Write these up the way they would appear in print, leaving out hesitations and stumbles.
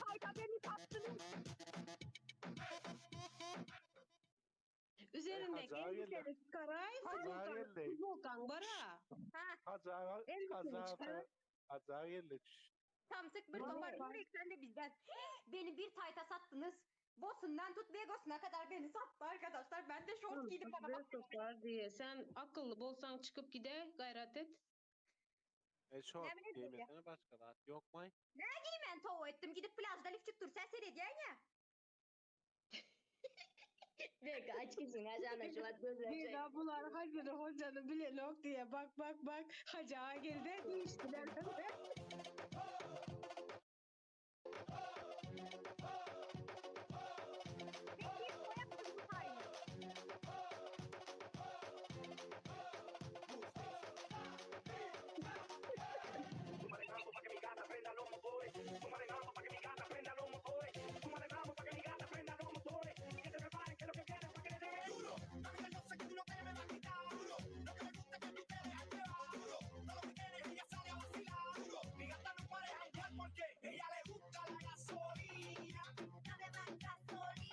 Hayda beni sattınız. Üzerindeki Hacağa geldi. elbiseni çıkaray, Hacağa futbolkan, geldi. futbolkan var ha. Ha, Hacağa, Elbiseni hacağa, çıkar. hacağa geldi. Samsık bir Vallahi topar bak. yürek sen de bizden. Beni bir tayta sattınız. Bosundan tut Vegos'una kadar beni sattı arkadaşlar. Ben de şort giydim bana bak. Var diye. Sen akıllı bolsan çıkıp gide gayret et. E şort Ne bileyim ya. giymesene başka zat yok mu? Ben tova ettim. Gidip plajda lifçik dur. Sen seyredeceksin ya. Vega aç gitsin aşağına şu at gözler. Bir daha bunlar Hacı'nı hocanı bile yok diye bak bak bak Hacı'a geldi değiştiler. Ben kim koyaktım bu tayını? Dame más gasolina. Dame más gasolina.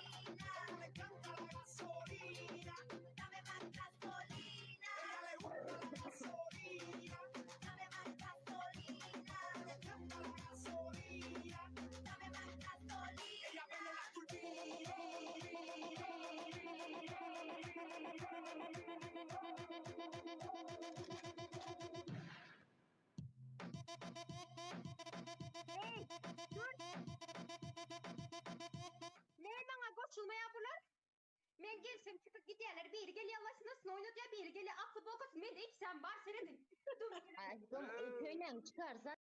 Dame más gasolina. Dame más gasolina. Hey, dur. Ne bana koşulmaya bular? Men gelsem çıkıp gidiyorlar. Biri geliyor Allah'ın oynatıyor. Biri geliyor ak futbol koşun. Men de ilk sen var seyredin. Dur. Aşkım köyneng çıkarsa.